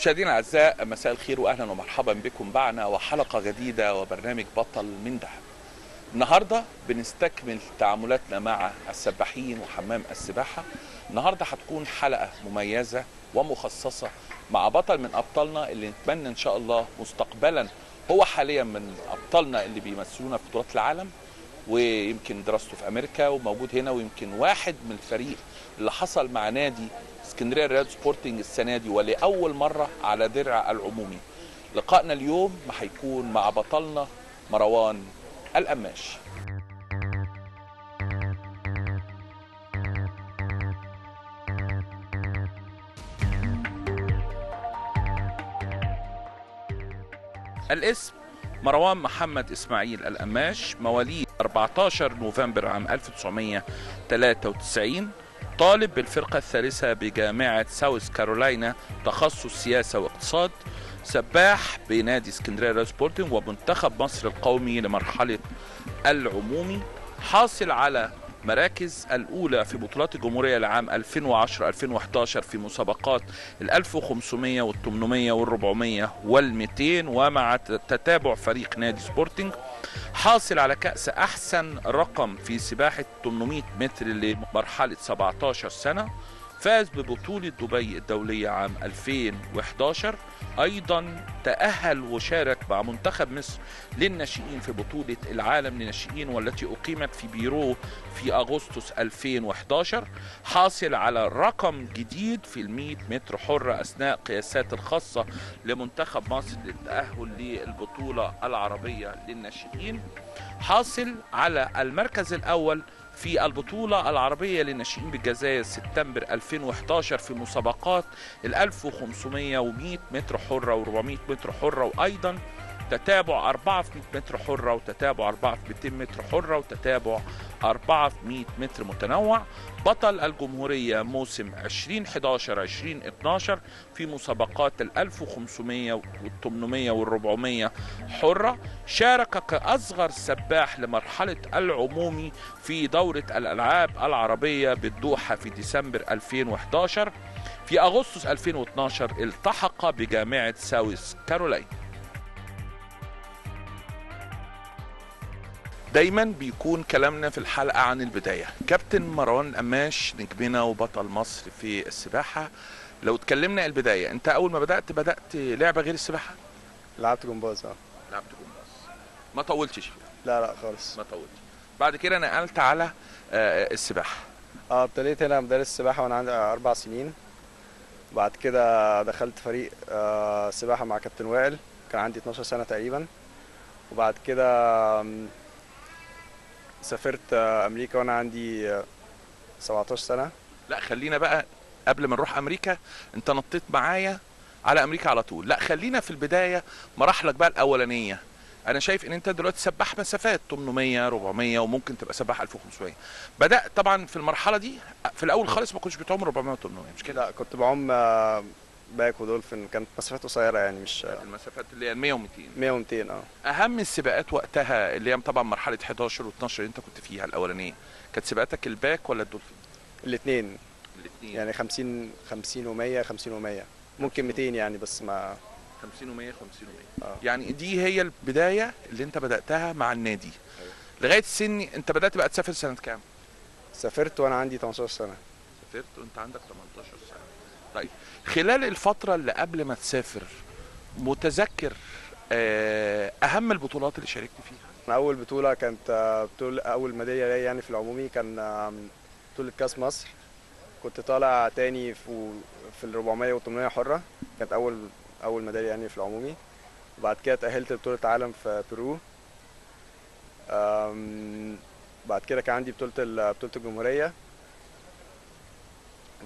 مشاهدينا الاعزاء، مساء الخير واهلا ومرحبا بكم معنا وحلقه جديدة وبرنامج بطل من دهب. النهارده بنستكمل تعاملاتنا مع السباحين وحمام السباحة. النهارده هتكون حلقة مميزة ومخصصه مع بطل من ابطالنا اللي نتمنى ان شاء الله مستقبلا، هو حاليا من ابطالنا اللي بيمثلونا في بطولات العالم، ويمكن دراسته في امريكا وموجود هنا، ويمكن واحد من الفريق اللي حصل مع نادي اسكندرية الرياضي سبورتنج السنة دي ولاول مرة على درع العمومي. لقائنا اليوم هيكون مع بطلنا مروان القماش. الاسم مروان محمد اسماعيل القماش، مواليد 14 نوفمبر عام 1993، طالب بالفرقة الثالثة بجامعة ساوث كارولاينا، تخصص سياسة واقتصاد، سباح بنادي اسكندرية الرياضي سبورتنج ومنتخب مصر القومي لمرحلة العمومي، حاصل على مراكز الأولى في بطولات الجمهورية لعام 2010 2011 في مسابقات ال 1500 وال 800 وال 400 وال 200، ومع تتابع فريق نادي سبورتنج، حاصل على كأس أحسن رقم في سباحة 800 متر لمرحلة 17 سنة، فاز ببطولة دبي الدولية عام 2011، أيضا تأهل وشارك مع منتخب مصر للناشئين في بطولة العالم للناشئين والتي أقيمت في بيرو في أغسطس 2011، حاصل على رقم جديد في 100 متر حرة أثناء قياسات الخاصة لمنتخب مصر للتأهل للبطولة العربية للناشئين، حاصل على المركز الأول في البطولة العربية للناشئين بالجزائر سبتمبر 2011 في مسابقات ال 1500 و100 متر حرة و400 متر حرة، وأيضا تتابع 4 في 100 متر حرة وتتابع 4 في 200 متر حرة وتتابع 4 في 100 متر متنوع. بطل الجمهورية موسم 2011 2012 في مسابقات ال 1500 وال 800 وال 400 حرة، شارك كأصغر سباح لمرحلة العمومي في دورة الألعاب العربية بالدوحة في ديسمبر 2011. في أغسطس 2012 التحق بجامعة ساوث كارولاينا. دايما بيكون كلامنا في الحلقة عن البداية. كابتن مروان القماش نجمنا وبطل مصر في السباحة، لو اتكلمنا البداية، انت اول ما بدأت لعبة غير السباحة؟ لعبت جمباز. لعبت جمباز، ما طولتش فيها؟ لا خالص ما طولتش. بعد كده نقلت على السباحة. ابتديت هنا مدرس سباحة وانا عندي 4 سنين، بعد كده دخلت فريق سباحة مع كابتن وائل، كان عندي 12 سنة تقريبا، وبعد كده سافرت امريكا وانا عندي 17 سنة. لا خلينا بقى قبل ما نروح امريكا، انت نطيت معايا على امريكا على طول. لا خلينا في البداية، مراحلك بقى الاولانية. انا شايف ان انت دلوقتي سباح مسافات 800 400 وممكن تبقى سباح 1500. بدات طبعا في المرحلة دي في الاول خالص ما كنتش بتعوم 400 و800 مش كده؟ لا كنت بعوم back و dolphin، كانت مسافات قصيرة يعني، مش المسافات اللي هي 100 و200. 100 و200. اهم السباقات وقتها اللي هي طبعا مرحلة 11 و12 اللي انت كنت فيها الاولانية، كانت سباقاتك ال back ولا الدولفين؟ الاثنين يعني 50 50 و100 50 و100، ممكن 200 يعني، بس ما 50 و100 50 و100. يعني دي هي البداية اللي انت بداتها مع النادي. أيوة. لغاية سن انت بدات بقى تسافر سنة كام؟ سافرت وانا عندي 18 سنة. سافرت وانت عندك 18 سنة. طيب خلال الفترة اللي قبل ما تسافر، متذكر أهم البطولات اللي شاركت فيها؟ أول بطولة كانت بطولة أول ميدالية ليا يعني في العمومي، كان بطولة كأس مصر، كنت طالع تاني في ال 400 وال 800 حرة، كانت أول ميدالية يعني في العمومي. وبعد كده تأهلت لبطولة عالم في بيرو. بعد كده كان عندي بطولة الجمهورية.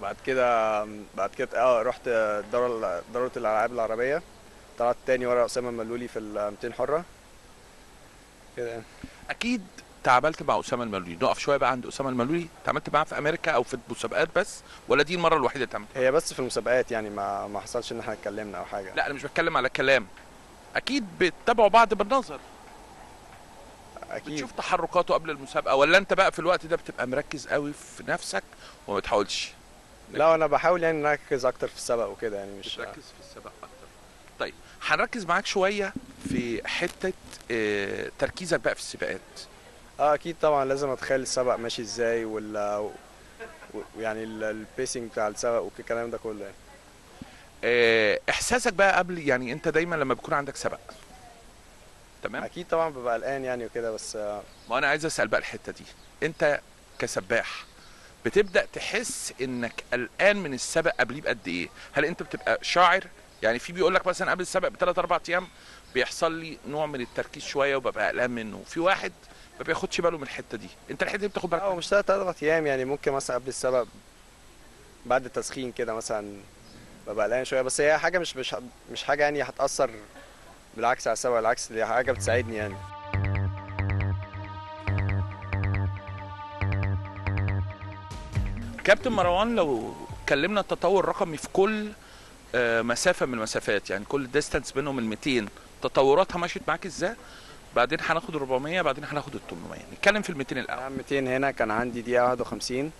بعد كده رحت دورة الألعاب العربية، طلعت تاني ورا أسامة الملولي في ال 200 حرة كده يعني. أكيد تعاملت مع أسامة الملولي، نقف شوية بقى عند أسامة الملولي. تعاملت معاه في أمريكا أو في المسابقات بس، ولا دي المرة الوحيدة اللي تعاملت؟ هي بس في المسابقات يعني، ما حصلش إن احنا اتكلمنا أو حاجة. لا أنا مش بتكلم على كلام، أكيد بتتابعوا بعض بالنظر. اكيد بتشوف تحركاته قبل المسابقة، ولا انت بقى في الوقت ده بتبقى مركز قوي في نفسك وما بتحاولش؟ لا انا بحاول يعني نركز اكتر في السبق وكده يعني، مش بتركز في السبق اكتر. طيب هنركز معاك شوية في حتة تركيزك بقى في السباقات. اكيد طبعا لازم اتخيل السبق ماشي ازاي، وال يعني ال pacing بتاع السبق والكلام ده كله يعني. احساسك بقى قبل، يعني انت دايما لما بيكون عندك سبق تمام؟ اكيد طبعا ببقى قلقان يعني وكده، بس ما انا عايز اسال بقى الحتة دي، انت كسباح بتبدا تحس انك قلقان من السبق قبليه بقد ايه؟ هل انت بتبقى شاعر؟ يعني في بيقول لك مثلا قبل السبق بثلاث اربع ايام بيحصل لي نوع من التركيز شوية وببقى قلقان منه، في واحد ما بياخدش باله من الحتة دي، انت الحتة دي بتاخد بالك؟ اه مش 3 4 ايام يعني، ممكن مثلا قبل السبق بعد التسخين كده مثلا ببقى قلقان شوية، بس هي حاجة مش حاجة يعني هتاثر بالعكس على السبق، بالعكس دي حاجة بتساعدني يعني. كابتن مروان، لو اتكلمنا التطور الرقمي في كل مسافة من المسافات، يعني كل distance بينهم ال 200 تطوراتها مشيت معاك ازاي؟ بعدين هناخد ال 400، بعدين هناخد ال 800. نتكلم في ال 200 الاول. 200 هنا كان عندي دقيقة 51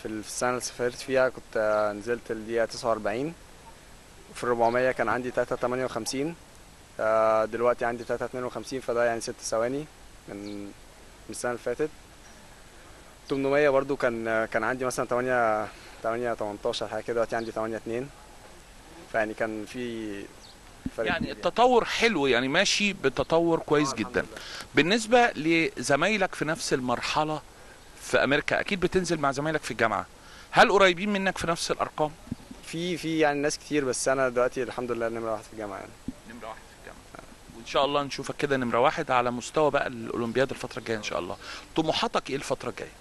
في السنة اللي سافرت فيها، كنت نزلت الدقيقة 49. في ال 400 كان عندي 3:58، دلوقتي عندي 3:52، فده يعني 6 ثواني من السنة اللي فاتت. 800 برضو كان عندي مثلا 8:18 حاجة كده، دلوقتي عندي 8:02، فيعني كان في فرق يعني التطور حلو، يعني ماشي بتطور كويس جدا. بالنسبة لزمايلك في نفس المرحلة في امريكا، اكيد بتنزل مع زمايلك في الجامعة، هل قريبين منك في نفس الارقام؟ في يعني ناس كتير، بس انا دلوقتي الحمد لله نمره 1 في الجامعة يعني. نمره 1 في الجامعة، وان شاء الله نشوفك كده نمره 1 على مستوى بقى الاولمبياد الفترة الجاية ان شاء الله. طموحاتك ايه الفترة الجاية؟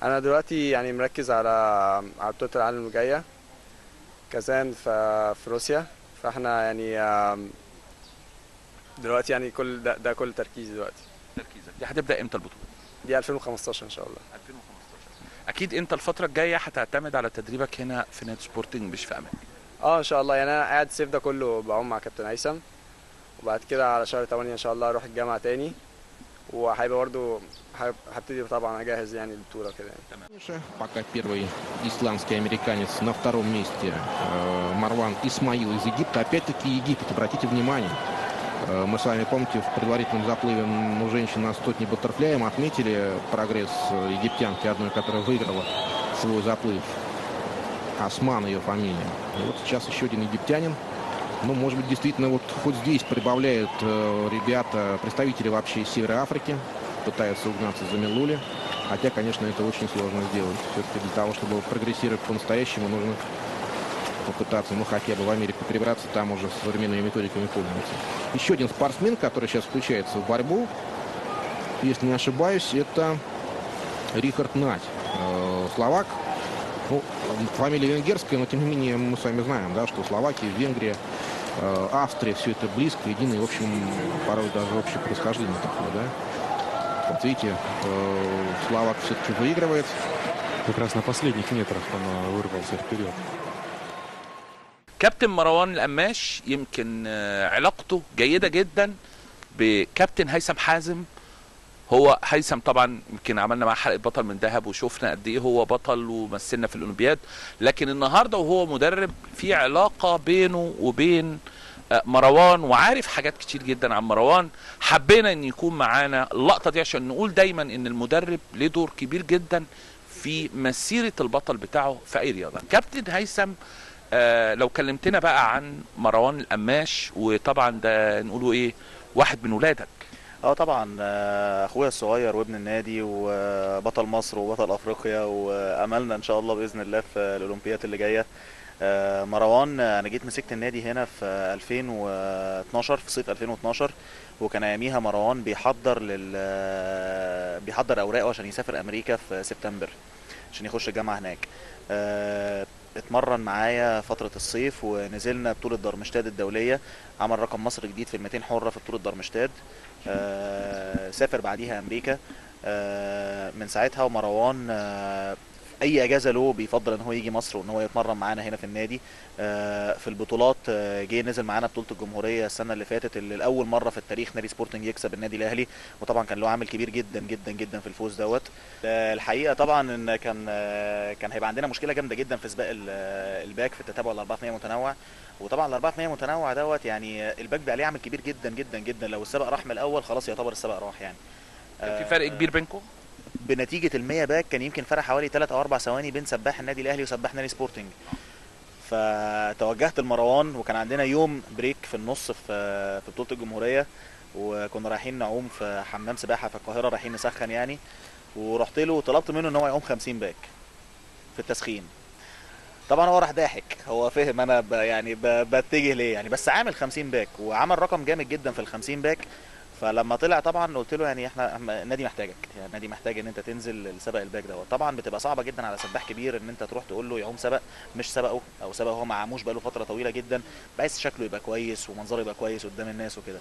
انا دلوقتي يعني مركز على بطوله العالم الجاية كازان في روسيا، فاحنا يعني دلوقتي يعني كل ده كل تركيزي دلوقتي. تركيزك دي هتبدا امتى البطولة؟ دي 2015 ان شاء الله. 2015. اكيد انت الفترة الجاية هتعتمد على تدريبك هنا في نادي سبورتنج مش في امريكا. ان شاء الله، يعني انا قاعد الصيف ده كله بعوم مع كابتن هيثم، وبعد كده على شهر 8 ان شاء الله اروح الجامعة تاني، وهيبقى برضه هبتدي طبعا اجهز يعني البطولة كده يعني. Пока первый исландский американец на втором месте Марван Исмаил из Египта. Опять-таки Египет, обратите внимание. Мы с вами, помните, в предварительном заплыве у женщин на сотни баттерфляем отметили прогресс египтянки одной, которая выиграла свой заплыв. Осман ее фамилия. И вот сейчас еще один египтянин. Ну, может быть, действительно, вот хоть здесь прибавляют ребята, представители вообще из Севера Африки, пытаются угнаться за Мелули. Хотя, конечно, это очень сложно сделать. Все-таки для того, чтобы прогрессировать по-настоящему, нужно попытаться, ну, хотя бы в Америку перебраться, там уже с современными методиками пользоваться. Еще один спортсмен, который сейчас включается в борьбу, если не ошибаюсь, это Рихард Надь, словак. Ну, фамилия венгерская, но тем не менее мы с вами знаем, да, что Словакия, Венгрия, Австрия, все это близко, единое, в общем, порой даже общее происхождение такое, да. Вот видите, словак все-таки выигрывает. Как раз на последних метрах он вырвался вперед. كابتن مروان القماش يمكن علاقته جيدة جدا بكابتن هيثم حازم. هو هيثم طبعا يمكن عملنا معاه حلقة بطل من ذهب وشفنا قد ايه هو بطل ومثلنا في الاولمبياد، لكن النهارده وهو مدرب في علاقة بينه وبين مروان وعارف حاجات كتير جدا عن مروان. حبينا ان يكون معانا اللقطة دي عشان نقول دايما ان المدرب ليه دور كبير جدا في مسيره البطل بتاعه في اي رياضة. كابتن هيثم، لو كلمتنا بقى عن مروان القماش، وطبعا ده نقوله ايه، واحد من ولادك. طبعا اخويا الصغير وابن النادي وبطل مصر وبطل افريقيا، واملنا ان شاء الله باذن الله في الاولمبياد اللي جاية. مروان انا جيت مسكت النادي هنا في 2012، في صيف 2012، وكان اياميها مروان بيحضر اوراقه عشان يسافر امريكا في سبتمبر عشان يخش الجامعة هناك. اتمرن معايا فترة الصيف ونزلنا بطولة درمشتاد الدولية، عمل رقم مصر جديد في 200 حرة في بطولة درمشتاد. سافر بعديها أمريكا. من ساعتها ومروان اي اجازه له بيفضل ان هو يجي مصر وان هو يتمرن معانا هنا في النادي. في البطولات جه نزل معانا بطوله الجمهورية السنة اللي فاتت، اللي لاول مرة في التاريخ نادي سبورتنج يكسب النادي الاهلي، وطبعا كان له عامل كبير جدا جدا جدا في الفوز دوت. الحقيقة طبعا ان كان هيبقى عندنا مشكلة جامدة جدا في سباق ال back في التتابع ال 4 متنوع، وطبعا ال 4 متنوع دوت يعني ال back بقى عليه عامل كبير جدا جدا جدا، لو السبق راح من الاول خلاص يعتبر السبق راح يعني. كان في فرق كبير بينكم؟ بنتيجة ال 100 back كان يمكن فرق حوالي 3 او 4 ثواني بين سباح النادي الاهلي وسباح نادي سبورتنج. فتوجهت لمروان، وكان عندنا يوم break في النص في بطوله الجمهورية، وكنا رايحين نعوم في حمام سباحة في القاهرة، رايحين نسخن يعني، ورحت له وطلبت منه ان هو يعوم 50 back في التسخين. طبعا هو راح ضاحك، هو فهم انا يعني بتجه ليه يعني، بس عامل 50 back وعمل رقم جامد جدا في ال 50 back. فلما طلع طبعا قلت له يعني احنا النادي محتاجك، يعني النادي محتاج ان انت تنزل السبق ال back دوت. طبعا بتبقى صعبة جدا على سباح كبير ان انت تروح تقول له يعوم سبق مش سبقه، او سبق هو ما عاموش بقاله فترة طويلة جدا، بس شكله يبقى كويس ومنظره يبقى كويس قدام الناس وكده.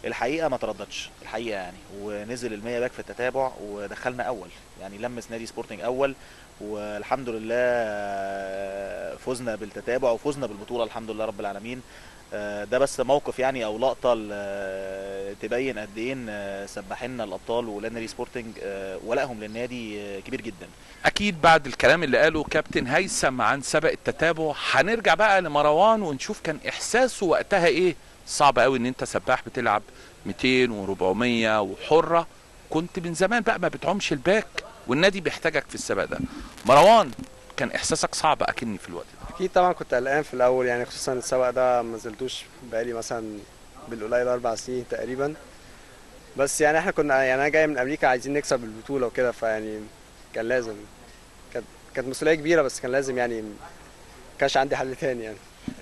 الحقيقة ما ترددش الحقيقة يعني، ونزل ال 100 back في التتابع ودخلنا اول، يعني لمس نادي سبورتنج اول، والحمد لله فزنا بالتتابع وفزنا بالبطولة الحمد لله رب العالمين. ده بس موقف يعني او لقطة تبين قد ايه سباحينا الابطال ولاد نادي سبورتنج ولائهم للنادي كبير جدا. اكيد بعد الكلام اللي قاله كابتن هيثم عن سبق التتابع هنرجع بقى لمروان ونشوف كان احساسه وقتها ايه. صعب قوي ان انت سباح بتلعب 200 و400 وحره، كنت من زمان بقى ما بتعومش ال back والنادي بيحتاجك في السباق ده. مروان كان احساسك صعب اكني في الوقت ده؟ اكيد طبعا كنت قلقان في الاول يعني، خصوصا السبق ده ما نزلتوش بقالي مثلا بالقليل 4 سنين تقريبا، بس يعني احنا كنا يعني انا جاي من امريكا عايزين نكسب البطولة وكده، فيعني كان لازم، كانت مسؤولية كبيرة، بس كان لازم يعني، ما كانش عندي حل تاني يعني.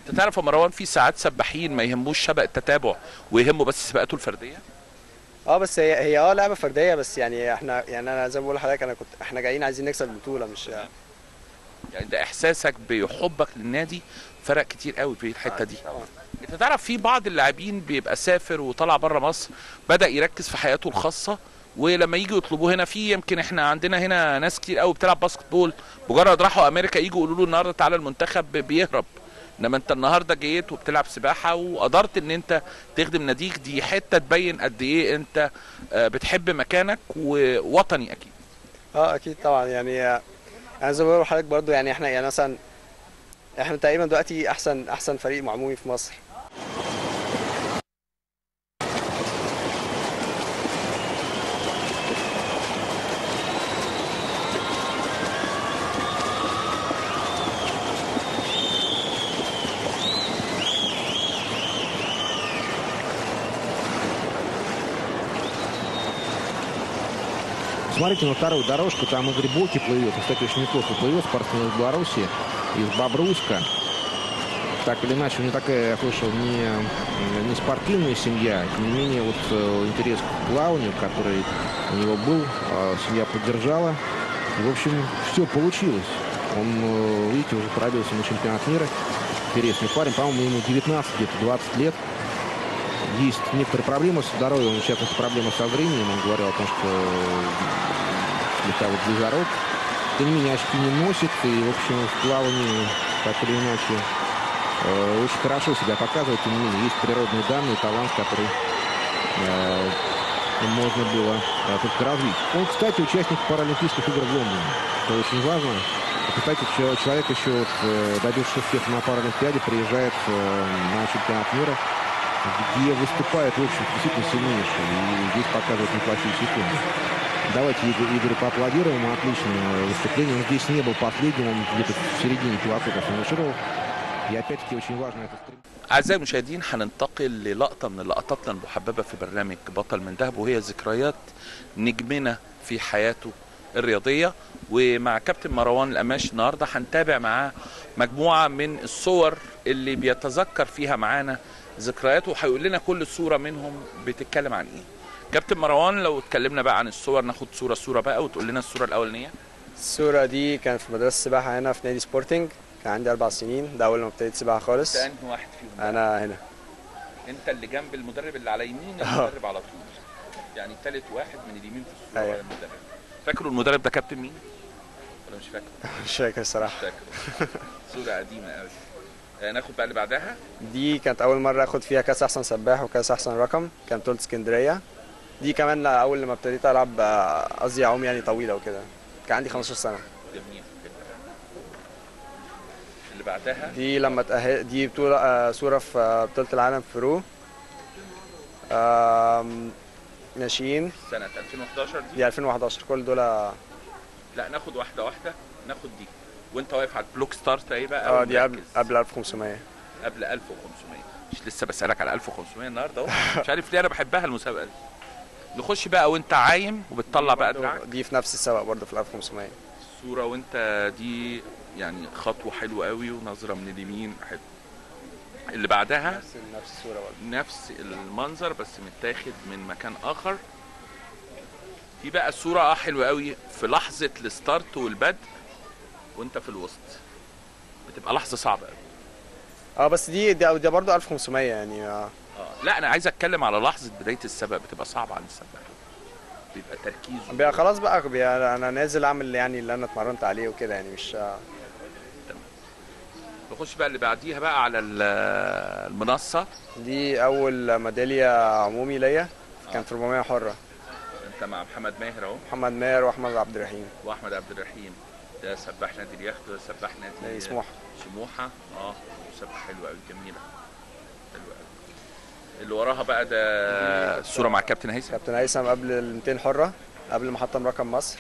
انت تعرف يا مروان في ساعات سباحين ما يهموش سبق التتابع ويهموا بس سباقاته الفردية؟ بس هي لعبه فردية، بس يعني احنا يعني انا زي ما بقول لحضرتك انا كنت احنا جايين عايزين نكسب البطولة، مش يعني ده احساسك بحبك للنادي فرق كتير قوي في الحتة دي. طبعا. انت تعرف في بعض اللاعبين بيبقى سافر وطلع بره مصر بدا يركز في حياته الخاصة، ولما يجوا يطلبوه هنا في يمكن احنا عندنا هنا ناس كتير قوي بتلعب basketball مجرد راحوا امريكا يجوا يقولوا له النهارده تعالى المنتخب بيهرب، انما انت النهارده جيت وبتلعب سباحة وقدرت ان انت تخدم ناديك، دي حتة تبين قد ايه انت بتحب مكانك ووطني. اكيد. اكيد طبعا يعني انا زي ما بقول لحضرتك برضو يعني احنا يعني مثلا احنا تقريبا دلوقتي احسن فريق عمومي في مصر. Смотрите на вторую дорожку, там Игорь Боки плывет. Кстати, очень неплохо плывет, спортсмен из Беларуси, из Бобруйска. Так или иначе, у него такая, я слышал, не спортивная семья. Тем не менее, вот интерес к плаванию, который у него был, семья поддержала. И, в общем, все получилось. Он, видите, уже пробился на чемпионат мира. Интересный парень, по-моему, ему 19, где-то 20 лет. Есть некоторые проблемы со здоровьем, в частности, проблемы со зрением. Он говорил о том, что слегка вот близорог. Тем не менее, очки не носит. И, в общем, в плавании, так или иначе, очень хорошо себя показывает. Тем не менее, есть природные данные, талант, который можно было только развить. Он, кстати, участник Паралимпийских игр в Лондоне, что очень важно. Кстати, человек еще, вот, добившись успеха на Паралимпиаде, приезжает на чемпионат мира, где выступает, в общем, действительно сильнейший. И здесь показывает неплохие секунды. Давайте Игорю поаплодируем. Отличное выступление. Он здесь не был последним, он где-то в середине пилотов финишировал. И опять-таки очень важно это. أعزائي المشاهدين، هننتقل للقطة من لقطاتنا المحببة في برنامج بطل من ذهب، وهي ذكريات نجمنا في حياته الرياضية. ومع كابتن مروان القماش النهارده هنتابع معاه مجموعة من الصور اللي بيتذكر فيها معانا ذكرياته، وهيقول لنا كل صورة منهم بتتكلم عن ايه. كابتن مروان، لو اتكلمنا بقى عن الصور، ناخد صورة صورة بقى وتقول لنا الصورة الأولانية. الصورة دي كان في مدرسة السباحة هنا في نادي سبورتنج، كان عندي 4 سنين، ده أول ما ابتديت سباحة خالص. ده أنهي واحد فيهم؟ أنا هنا. أنت اللي جنب المدرب اللي على يمين المدرب على طول، يعني ثالث واحد من اليمين في الصورة. أيوة. المدرب، فاكروا المدرب ده كابتن مين؟ ولا مش فاكر؟ مش فاكر الصراحة. مش فاكر. صوره قديمة قوي. ناخد بقى اللي بعدها. دي كانت اول مرة اخد فيها كاس احسن سباح وكاس احسن رقم، كانت بطوله اسكندرية. دي كمان اول لما ابتديت العب، قصدي اعوم يعني طويلة وكده، كان عندي 15 سنة. جميل. اللي بعدها دي لما دي بطوله، صوره في بطوله العالم في رو، ناشئين سنة 2011. دي 2011 كل دول. لا ناخد واحدة واحدة، ناخد دي وانت واقف على ال block start ايه بقى؟ دي قبل 1500. قبل 1500. مش لسه بسألك على 1500 النهارده اهو، مش عارف ليه انا بحبها المسابقة دي. نخش بقى وانت عايم وبتطلع بقى دراعك. دي في نفس السبق برضه في 1500. الصورة وانت دي يعني خطوة حلوة قوي ونظره من اليمين حلو. اللي بعدها نفس الصورة برضه، نفس المنظر بس متاخد من مكان اخر. دي بقى الصورة حلوة قوي في لحظة ال start والبدء وانت في الوسط، بتبقى لحظة صعبة قوي. بس دي برضه 1500 يعني. لا انا عايز اتكلم على لحظة بداية السبق، بتبقى صعبة على السباق، بيبقى تركيزه بيبقى خلاص بقى، بيبقى انا نازل اعمل يعني اللي انا اتمرنت عليه وكده يعني، مش تمام. نخش بقى اللي بعديها بقى على المنصة. دي اول ميدالية عمومي ليا، كان في 400 حره. انت مع محمد ماهر اهو. محمد ماهر واحمد عبد الرحيم. واحمد عبد الرحيم ده سباح نادي اليخت، وده سباح نادي سموحه. سموحه مسابقة حلوة قوي، جميلة حلوة قوي. اللي وراها بقى ده الصورة مع كابتن هيثم. كابتن هيثم قبل ال 200 حره، قبل ما حطم رقم مصر،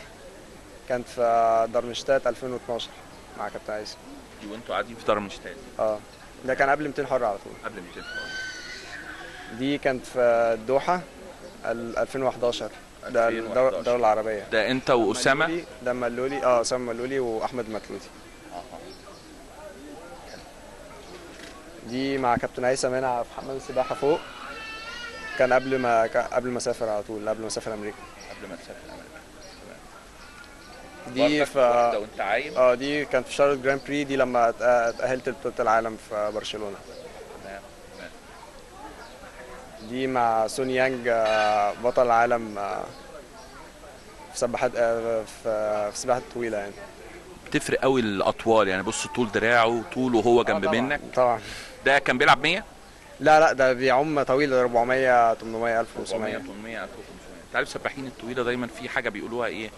كانت في درمشتات 2012 مع كابتن هيثم. دي وانتوا قاعدين في درمشتات؟ ده كان قبل 200 حره على طول. قبل 200 حره. دي كانت في الدوحة 2011، ده الدولة العربية. ده انت واسامة؟ ده ملولي، اسامة ملولي واحمد متلوتي. دي مع كابتن هيثم هنا في حمام السباحة فوق، كان قبل ما اسافر على طول، قبل ما اسافر امريكا. قبل ما تسافر امريكا. تمام. دي في وانت عايم؟ دي كانت في شارلوت Grand Prix، دي لما اتأهلت لبطولة العالم في برشلونة. تمام تمام. دي مع سون يانج، بطل العالم في سباحات، في سباحة طويلة يعني. بتفرق قوي الاطوال يعني، بص طول دراعه طوله وهو جنب منك. طبعا. ده كان بيلعب 100؟ لا ده بيعوم طويل، 400 800 1500. 400 800 1500. انت عارف السباحين الطويلة دايما في حاجة بيقولوها ايه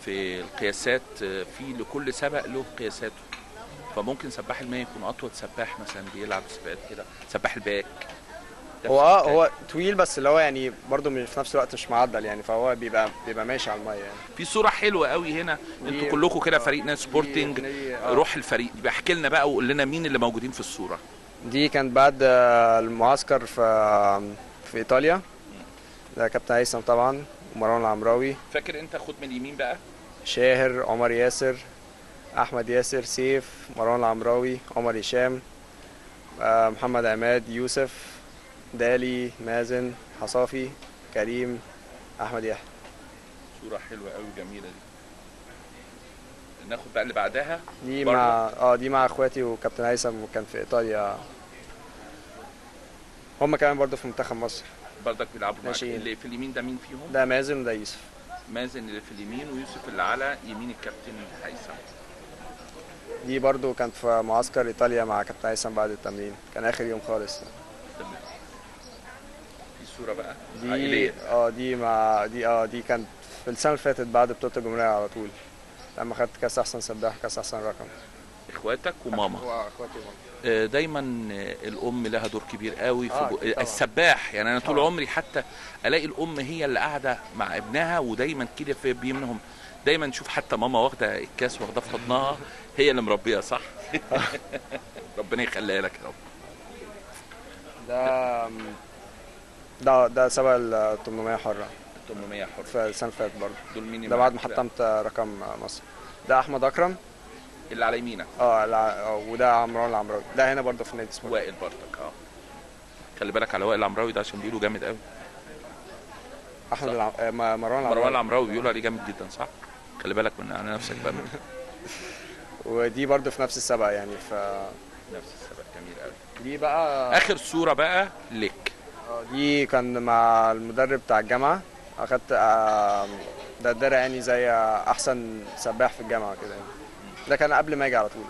في القياسات، في لكل سبق له قياساته، فممكن سباح ال 100 يكون اطول سباح مثلا بيلعب سباقات كده، سباح ال back هو هو طويل بس اللي هو يعني برده في نفس الوقت مش معدل يعني، فهو بيبقى ماشي على المية يعني. في صوره حلوة قوي هنا، انتوا كلكم كده فريق نادي سبورتنج، روح الفريق. احكي لنا بقى وقول لنا مين اللي موجودين في الصورة. دي كانت بعد المعسكر في ايطاليا. ده كابتن هيثم طبعا ومروان العمراوي. فاكر انت؟ خد من اليمين بقى. شاهر، عمر ياسر، احمد ياسر، سيف، مروان العمراوي، عمر هشام، محمد عماد، يوسف، دالي، مازن، حصافي، كريم، احمد يحيى. صوره حلوة قوي جميلة دي. ناخد بقى اللي بعدها. دي مع دي مع اخواتي وكابتن هيثم، وكان في ايطاليا. هم كمان برضه في منتخب مصر. برضك بيلعبوا معاك. اللي في اليمين ده مين فيهم؟ ده مازن وده يوسف. مازن اللي في اليمين ويوسف اللي على يمين الكابتن هيثم. دي برضه كانت في معسكر ايطاليا مع كابتن هيثم بعد التمرين، كان اخر يوم خالص. تمام. في صوره بقى دي عائلية. دي مع دي دي كانت في السنة اللي فاتت بعد بطوله الجمهورية على طول، لما خدت كاس احسن سباح وكاس احسن رقم. اخواتك وماما. اخواتي وماما. دايما الام لها دور كبير قوي في السباح يعني. انا طول عمري حتى الاقي الام هي اللي قاعدة مع ابنها، ودايما كده في بيمنهم، دايما نشوف حتى ماما واخده الكاس واخداه في حضنها، هي اللي مربيه صح؟ ربنا يخليها لك يا رب. ده سبق ال 800 حره. 800 حره في السنة اللي فاتت برضه. دول مين؟ ده بعد ما حطمت رقم مصر. ده احمد اكرم اللي على يمينك. وده مروان العمراوي، ده هنا برضه في نادي سبورتنج. وائل برضك. خلي بالك على وائل العمراوي ده عشان بيقولوا جامد قوي. احمد مروان العمراوي. مروان العمراوي بيقولوا عليه جامد جدا صح؟ خلي بالك من على نفسك بقى. ودي برضه في نفس السبق يعني، في نفس السبق. جميل قوي. دي بقى اخر صوره بقى لك. دي كان مع المدرب بتاع الجامعة، اخدت ده الدرع يعني زي احسن سباح في الجامعة كده يعني. ده كان قبل ما اجي على طول.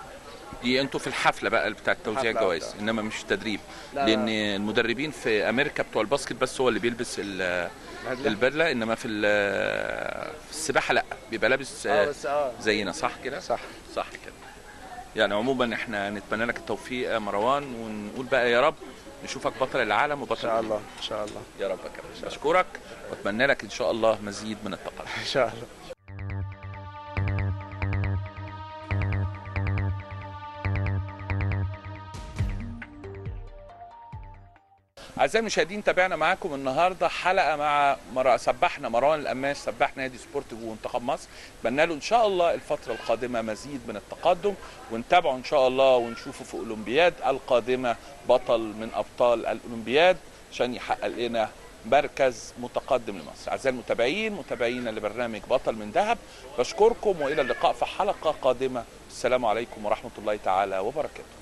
دي انتوا في الحفلة بقى بتاعه توزيع الجوائز، انما مش تدريب. لا، لان المدربين في امريكا بتوع ال basket بس هو اللي بيلبس البدلة، انما في السباحة لا، بيبقى لابس زينا. صح كده؟ صح كده. يعني عموما احنا نتمنى لك التوفيق يا مروان، ونقول بقى يا رب نشوفك بطل العالم وبطل ان شاء الله. ان شاء الله يا رب يا كابتن. اشكرك واتمنى لك ان شاء الله مزيد من التقدم ان شاء الله. أعزائي المشاهدين، تابعنا معاكم النهارده حلقة مع سباحنا مروان القماش، سباح نادي سبورتنج ومنتخب مصر. اتمنى له إن شاء الله الفترة القادمة مزيد من التقدم، ونتابعه إن شاء الله ونشوفه في أولمبياد القادمة بطل من أبطال الأولمبياد عشان يحقق لنا مركز متقدم لمصر. أعزائي المتابعين، متابعينا لبرنامج بطل من ذهب، بشكركم وإلى اللقاء في حلقة قادمة. السلام عليكم ورحمة الله تعالى وبركاته.